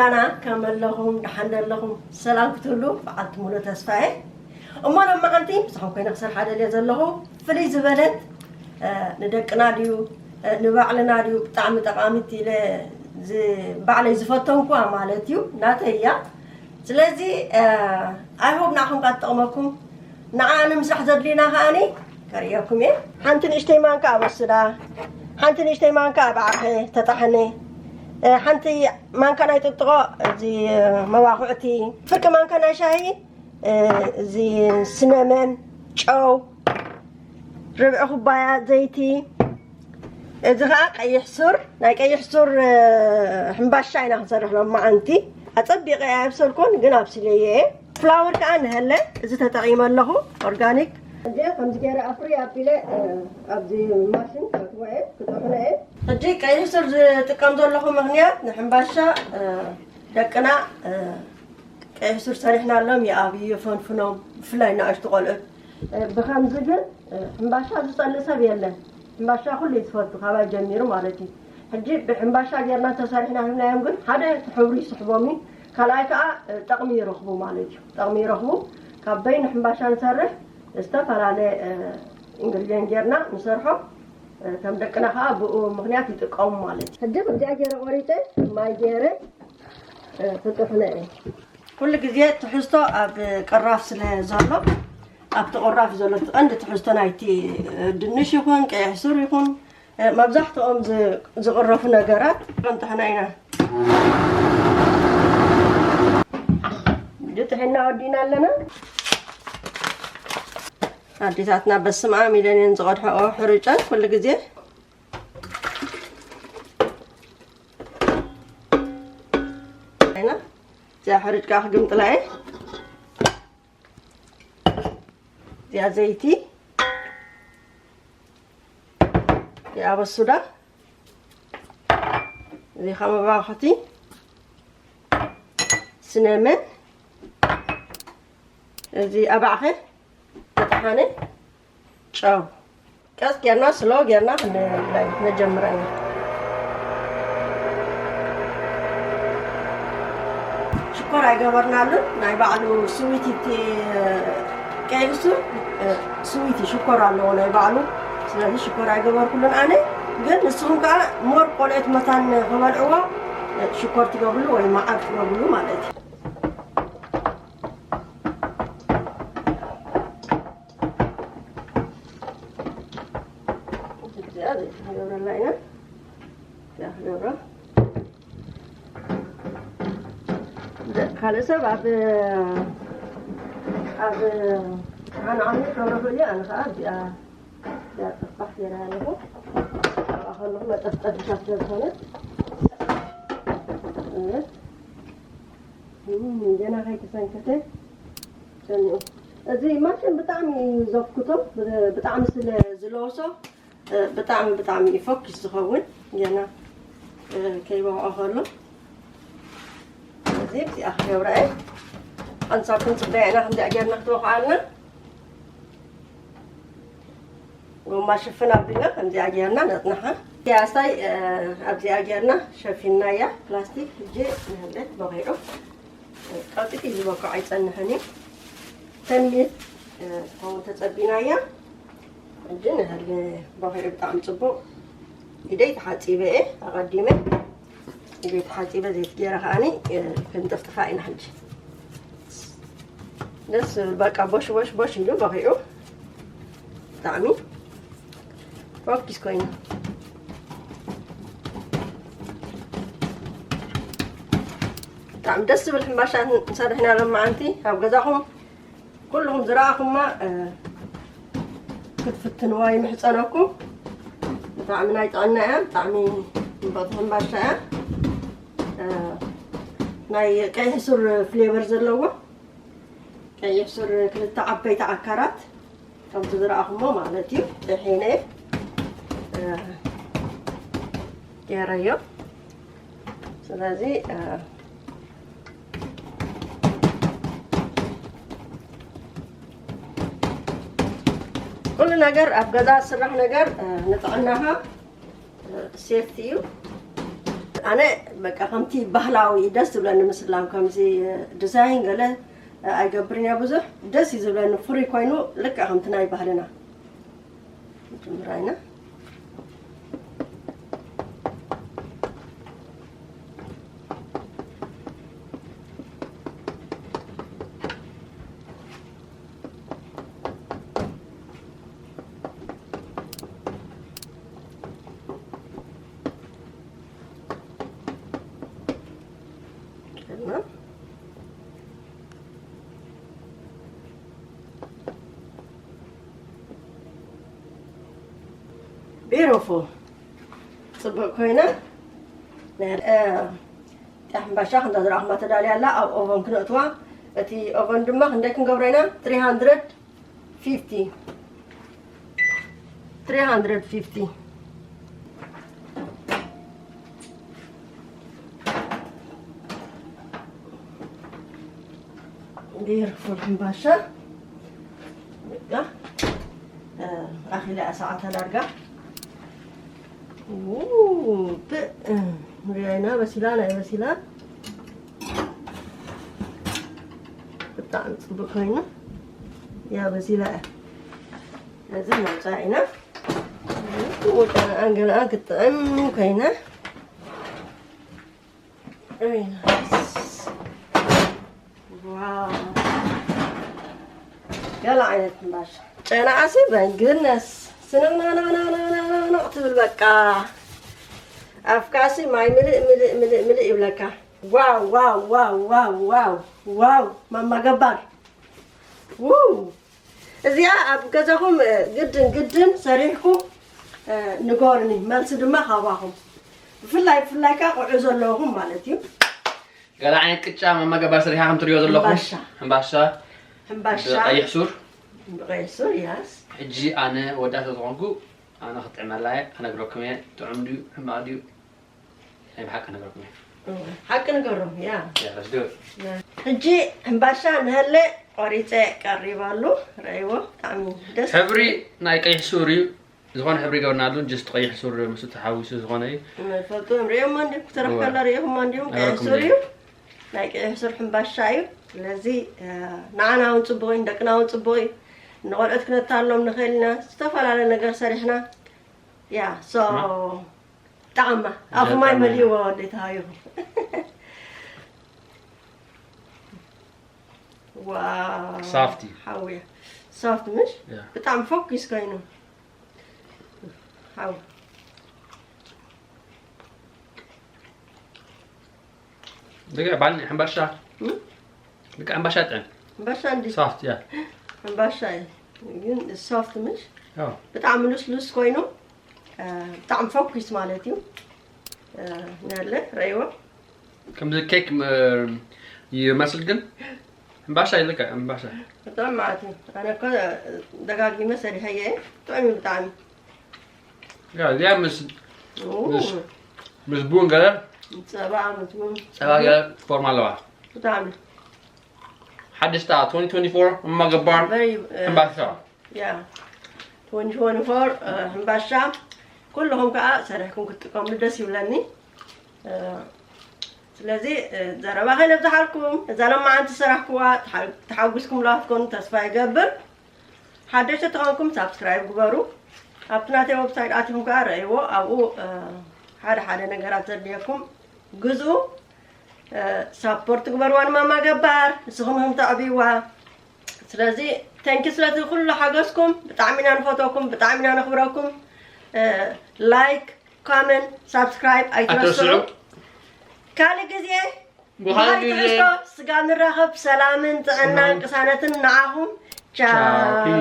ኣና ከም ኣለኹም፣ ደሓን ዘለኹም፣ ሰላም ክትህሉ በዓልቲ ሙሉ ተስፋ እየ። እሞ ሎማዓንቲ ምሳኹም ኮይነ ክሰርሓ ደልየ ዘለኹ ፍልይ ዝበለት፣ እ፣ ንደቅና ድዩ፣ እ፣ ንባዕልና ድዩ ብጣዕሚ ጠቓሚት ኢለ ዝ-፣ ባዕለይ ዝፈተንኩዋ ማለት እዩ፣ ናተይ እያ። ስለዚ፣ እ፣ I hope ንዓኹም ከኣ ትጠቕመኩም። ንዓ ንምስራሕ ዘድልዩና ከኣኒ ከርእየኩም እየ። ሓንቲ ንእሽተይ ማንካ ኣበስዳ፣ ሓንቲ ንእሽተይ ማንካ ኣባዕኸ ተጣሕነ፣ እ፣ ሓንቲ ማንካ ናይ ጥጥቖ፣ እዚ፣ እ፣ መባኹዕቲ፣ ፍርቂ ማንካ ናይ ሻሂ፣ እ፣ እዚ ስነመን፣ ጨው፣ ርብዒ ኩባያ ዘይቲ፣ እዚ ኸኣ ቀይሕ ሱር፣ ናይ ቀይሕ ሱር፣ እ፣ ሕምባሻ ኢና ክንሰርሕ ሎማዓንቲ። ኣጸቢቐ እየ ኣብሰልኩን፣ ግን ኣብሲለዮ እየ። ፍላወር ከኣ ንሀለ፣ እዚ ተጠቒመ ኣለኹ፣ ኦርጋኒክ። እዚ ከምዚ ገይረ ኣፍሪ ኣቢለ፣ እ፣ ኣብዚ ማሽን ከእትዎ እየ፣ ክጥሕኖ እየ። ሕጂ ቀይሕ ሱር ዝጥቀም ዘለኹ ምኽንያት ንሕምባሻ፣ እ፣ ደቅና፣ እ፣ ቀይሕ ሱር ሰሪሕናሎም ይኣብዩ፣ የፈንፍኖም፣ ብፍላይ ንኣሽቱ ቆልዑት። እ፣ ብኸምዚ ግን፣ እ፣ ሕምባሻ ዝጸልእ ሰብ የለን። ሕምባሻ ኩሉ እዩ ዝፈቱ፣ ካባይ ጀሚሩ ማለት እዩ። ሕጂ ብሕምባሻ ጌርና እንተሰሪሕና ሂብናዮም ግን ሓደ እቲ ሕብሩ ይስሕቦም እዩ፣ ካልኣይ ከኣ፣ እ፣ ጠቕሚ ይረኽቡ ማለት እዩ። ጠቕሚ ይረኽቡ። ካብ በይኑ ሕምባሻ ንሰርሕ፣ ዝተፈላለየ፣ እ፣ ኢንግሪድየንት ጌርና ንሰርሖ፣ እ፣ ከም ደቅና ከኣ ብኡ ምኽንያት ይጥቀሙ ማለት እዩ። ሕጂ ከምዚኣ ገይረ ቆሪፀ፣ ማይ ገይረ፣ እ፣ ክጥሕነ እየ። ኩሉ ግዜ ትሕዝቶ ኣብ ቅራፍ ስለ ዘሎ፣ ኣብቲ ቅራፍ ዘሎ እቲ ቀንዲ ትሕዝቶ ናይቲ ድንሽ ይኹን ቀይሕ ሱር ይኹን፣ መብዛሕትኦም ዝ-፣ ዝቕረፉ ነገራት ክንጥሕኖ ኢና። ጥሒና ወዲእና ኣለና። ኣዴታትና በስመ ኣብ ኢለን እየን ዝቐድሕኦ ሕሩጨን ኩሉ ግዜ። ኢና። እዚኣ ሕሩጭ ከዓ ክግምጥላ እየ። እዚኣ ዘይቲ፣ እዚኣ በሱዳ፣ እዚ ከዓ መባኸቲ፣ ስነመን፣ እዚ ኣባዕኸ፣ መጥሓነ፣ ጨው። ቀስ ጌርና ስሎ ጌርና ክንብላይ ነጀምር ኢና። ሽኮር ኣይገበርናሉን። ናይ ባዕሉ ስዊት እቲ ቀይሕ ሱር፣ እ፣ ስዊት ሽኮር ኣለዎ ናይ ባዕሉ። ስለዚ ሽኮር ኣይገበርኩሉን ኣነ። ግን ንስኹም ከኣ ሞር ቆልዑት መታን ክበልዕዎ፣ እ፣ ሽኮር ትገብርሉ ወይ መዓር ትገብርሉ ማለት እዩ። እዚኣ ዘይትገብረላ ኢና። እዚኣ ክገብራ። ካልእ ሰብ ኣብ፣ ኣብ ዓንዓኒ ክገብሮ ይኽእል እዩ። ኣነ ከዓ እዚኣ፣ እዚኣ ጥፋሕ ገይረ ኣለኹ። ኣብኣ ከለኹ መጠፍጠፊታት ስለ ዝኾነ፣ እህ፣ እም፣ ገና ከይተሰንከተ ጨኒቑ። እዚ ማሽን ብጣዕሚ እዩ ዘፍክቶ፣ ብ-፣ ብጣዕሚ ስለ ዝለወሶ፣ እ፣ ብጣዕሚ፣ ብጣዕሚ እዩ ፎኪስ ዝኸውን፣ ገና፣ እ፣ ከይበቕዖ ከሎ። እዚ እዚኣ ክገብራ እየ። ኣንሳብ ክንጽበያ ኢና፣ ከምዚኣ ጌርና ክትበቕዓልና። ጎማ ሽፍን ኣቢልና ከምዚኣ ጌርና ነጽንሓ። ያሳይ፣ እ፣ ኣብዚኣ ጌርና ሸፊንናያ ፕላስቲክ። ሕጂ ንህለት በቒዑ። ቀልጢፉ እዩ ዝበኩዕ፣ ኣይጸንሕን እዩ። ተን ሚኒት፣ እ፣ ትኸውን ተጸቢናያ። ሕጂ ንህሊ በኺዑ ብጣዕሚ ጽቡቕ። ኢደይ ተሓጺበ እየ ኣቐዲመ። ኢደይ ተሓጺበ፣ ዘይቲ ገይረ ከኣኒ፣ እ፣ ክንጥፍጥፋ ኢና ሕጂ። ደስ ዝብል በቃ ቦሽ ቦሽ ቦሽ ኢሉ በኺዑ። ብጣዕሚ ፎኪስ ኮይኑ። ብጣዕሚ ደስ ዝብል ሕምባሻ ንሰርሕ ኢና ሎማዓንቲ። ኣብ ገዛኹም ኩልኹም ዝረኣኹማ፣ እ፣ ክትፍትንዋ ይምሕጸነኩም። ብጣዕሚ ናይ ጥዕና እያ፣ ብጣዕሚ ጽብቕቲ ሕምባሻ እያ። እ፣ ናይ ቀይሕ ሱር ፍሌቨር ዘለዎ። ቀይሕ ሱር ክልተ ዓበይቲ ዓካራት ከምቲ ዝረኣኹሞ ማለት እዩ። ጥሒነ፣ እ፣ ገይረዮ። ስለዚ፣ እ፣ ኩሉ ነገር ኣብ ገዛ ዝስራሕ ነገር፣ እ፣ ንጥዕናኻ ሴፍቲ እዩ። ኣነ በቃ ከምቲ ባህላዊ ደስ ዝብለኒ ምስላም ከምዚ ዲዛይን ገለ ኣይገብርን እያ ብዙሕ ደስ እዩ ዝብለኒ ፍሩይ ኮይኑ ልክዕ ከምቲ ናይ ባህልና ጅምራ ኢና Beautiful. ጽቡቅ ኮይና ናይ ሕምባሻ ክንዳ ዝረኣኹማ ተዳልያ ኣላ ኣብ ኦቨን ክነእትዋ እቲ ኦቨን ድማ ክንደይ ክንገብሮ ኢና 350 350 ዲር ፍርፍን ባሻ በቃ ኣኺላ ሰዓት ኣዳርጋ ሪኣይና በሲላ ናይ በሲላ ብጣዕሚ ፅቡቅ ኮይኑ ያ በሲላ እያ ነዚ ነውፃ ኢና ወጣ ኣንገላ ክትጥዕም ኮይና Very nice. Wow. ገለ ዓይነት ሕምባሻ ጨና ዓሲ በግነስ ስንቕንቕንቕንቕንቕ ትብል በቃ ኣፍካሲ ማይ ምልእ ምልእ ምልእ ምልእ ይብለካ ዋው ዋው ዋው ዋው ዋው ዋው ማማ ገባር ው እዚኣ ኣብ ገዛኹም ግድን ግድን ሰሪሕኩም ንገሩኒ መልሲ ድማ ካባኹም ብፍላይ ብፍላይ ከ ቆልዑ ዘለኹም ማለት እዩ ገለ ዓይነት ቅጫ መመገባ ሰሪሓ ከም ትሪኦ ዘለኹም ሕምባሻ ሕምባሻ ሕምባሻ ቀይሕ ሱር ብቀይሕ ሱር ያስ ሕጂ ኣነ ወዳ ስለዝኾንኩ ኣነ ክጥዕመላ እየ ክነግረኩም እየ ጥዑም ድዩ ሕማቕ ድዩ ናይ ብሓቂ ነገርኩም እየ ሓቂ ንገሮም ያ ሕጂ ሕምባሻ ንሀለ ቆሪፀ ቀሪባሉ ረእይዎ ብጣዕሚ ደስ ሕብሪ ናይ ቀይሕ ሱር እዩ ዝኾነ ሕብሪ ይገብርና ኣሎ ጅስት ቀይሕ ሱር ምስ ተሓዊሱ ዝኾነ እዩ ፈልጡ ሪኦሞ እንዲኩም ክተረፍ ከሎ ሪኢኹሞ እንዲኩም ቀይሕ ሱር እዩ ናይ ቀይሕ ሱር ሕምባሻ እዩ ስለዚ ንዓና እውን ፅቡቅ እዩ ንደቅና እውን ፅቡቅ እዩ ንቆልዑት ክነታሎም ንኽእል ኢና ዝተፈላለየ ነገር ሰሪሕና ያ ሶ ጣዕማ ኣፉ ማይ መሊእዎ ወደይ ተሃቢኹ ዋው ሳፍቲ ሓውያ ሳፍት ምሽ ብጣዕሚ ፎኪስ ኮይኑ ሓው ደገ ባኒ ሕምባሻ ደገ ሕምባሻ ጥዕም ሕምባሻ እንዲ ሳፍት ያ ሕምባሻ እዩ ግን ሳፍት ምሽ ብጣዕሚ ልስሉስ ኮይኑ ብጣዕሚ ፈኩስ ማለት እዩ ነለ ረይዎ ከምዚ ኬክ ይመስል ግን እምባሻ ይልካ እምባሻ ብጣዕሚ ማለት እዩ ኣነ እኮ ደጋጊመ ሰሪሐየ ጥዑም እዩ ብጣዕሚ እዚኣ ምስ ምስ ቡን ገለ ጸባ ምስ ቡን ጸባ ገለ ፎርማ ኣለዋ ብጣዕሚ ሓደሽታ twenty twenty-four እማ ገባር ሕምባሻ yeah twenty twenty-four ሕምባሻ ኩልኹም ከዓ ሰሪሕኩም ክትጥቀምሉ ደስ ይብለኒ ስለዚ ዘረባ ከይነብዝሓልኩም እዛ ለማዓንቲ ዝሰራሕኩዋ ተሓጒስኩም ላትኮኑ ተስፋ ይገብር ሓደሽቲ ተኾንኩም ሳብስክራይብ ግበሩ ኣብቲ ናተይ ወብሳይት ኣቲኹም ከዓ ረእይዎ ኣብኡ ሓደ ሓደ ነገራት ዘድልየኩም ግዝኡ ሳፖርት ግበርዋ ንማማ ገባር ንስኹም ኢኹም ተዕብይዋ ስለዚ thank you ስለዚ ኩሉ ሓገዝኩም ብጣዕሚ ኢና ንፈተኩም ብጣዕሚ ኢና ነኽብረኩም like comment subscribe ኣይትረስዑ ካልእ ግዜ ብኻልእ ግዜ ስጋ ንራኸብ ሰላምን ጥዕናን ቅሳነትን ንዓኹም ቻው